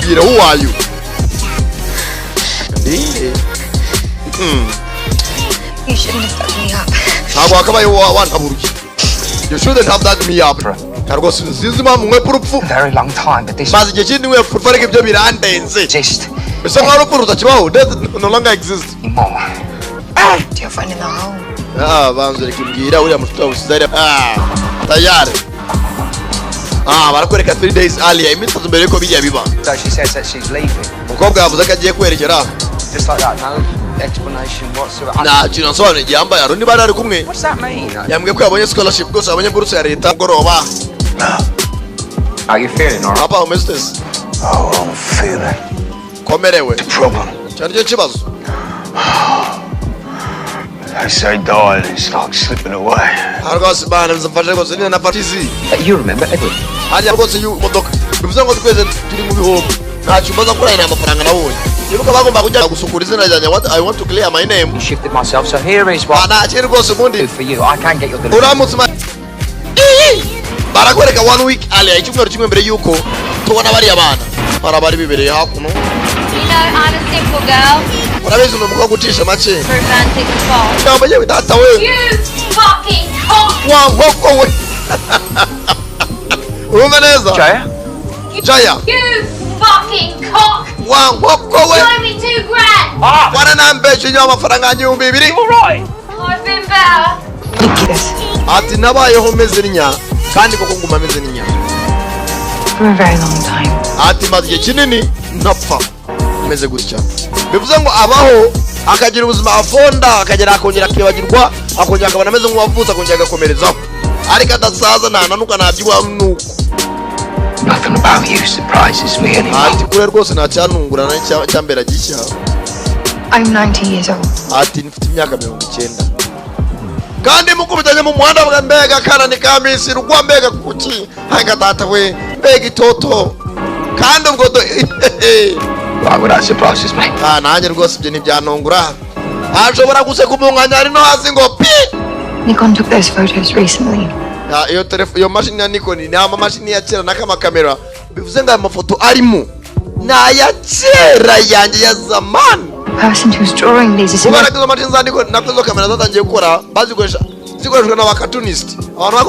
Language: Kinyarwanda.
Mbwira, who are you? Ninde? You shouldn't have dug me up. Ntabwo wakabaye wantaburuye. You shouldn't have dug me up. Nta rwose sinzi impamvu nkwepa urupfu. Very long time, but this Maze igihe kinini nkwepa urupfu, ariko ibyo birandenze. exist Bisa nkaho urupfu rutakibaho. Death no longer exist. anymore. To your friend in the hole. Ah, banza reka mbwira uriya mushuti wawe usize hariya. Ah, tayari. Ah, barakwereka 3 days earlier, iminsi 3 mbere yuko bijya biba. So she says that she's leaving. Umukobwa yavuze ko agiye kwerekera. Just like that, no explanation whatsoever. Nta kintu asobanuye gihambaye. Hari undi bari ari kumwe. What's that mean? Yambwiye ko yabonye scholarship rwose, yabonye buruse ya leta mugoroba. How you feeling, alright? Papa, umeze ute se? Oh, I'm feeling Komerewe. problem. Cyane cyo kibazo. They say dying is like slipping away. Aha rwose bana mfashe rwose niba nafata izi. You remember Edward? Hajya rwose iyo modoka bivuze ngo twese turi mu bihombo, ntacyo mbaza kuri aya ni amafaranga nabonye. Nibuka bagomba kujya gusukura izina ryanjye. What, I want to clear my name. You shifted myself, so here is what Ah, nta kintu rwose ubundi. I do for you. I can get your delivery. Uramutse barakwereka one week earlier, icyumweru kimwe mbere yuko tubona bariya bana hari abari bibereye hakuno. You know, I'm a simple girl. Urabizi ni umukobwa ucisha make. Romantic fox. Yamba yewe data we. You fucking cock! Wa nkoko we, urumva neza? Jaya? Jaya. You fucking cock! Wa nkoko we. You owe me 2 grand! Waranambeshe inyuma amafaranga yanjye 2000. I've been better. Ridiculous. Ati nabayeho meze n'inya kandi koko nguma meze n'inya. For a very long time. Ati maze igihe kinini ntapfa meze gutya. Bivuze ngo abaho akagira ubuzima afonda akagera akongera akibagirwa, akongera akabona ameze nk'uwavutse, akongera agakomerezaho, ariko adasaza, ntananuka, ntabyibuha nuko. Nothing about you surprises me anymore. Ati kure rwose nta cyanungurana cyambera gishya. I'm 90 years old. Ati mfite imyaka 90 kandi mukubitanye mu muhanda bwa mbega kana ni ka minsi rugwa mbega kuki hanga data we mbega itoto kandi ubwo do. Why would that surprises me? Ah, nanjye rwose ibyo ntibyanungura. Ashobora guseka umunkanya ari no hasi ngo pi. Nikon took those photos recently. Ah, iyo telefone, iyo mashini ya Nikon ni amamashini ya kera n'akamakamera. Bivuze ngo aya mafoto arimo ni aya kera yanjye ya zamani. The person who's drawing these is Kubera ko izo mashini za Nikon nako izo kamera zatangiye gukora bazikoresha, zikoreshwa n'aba cartoonist, abantu bakora.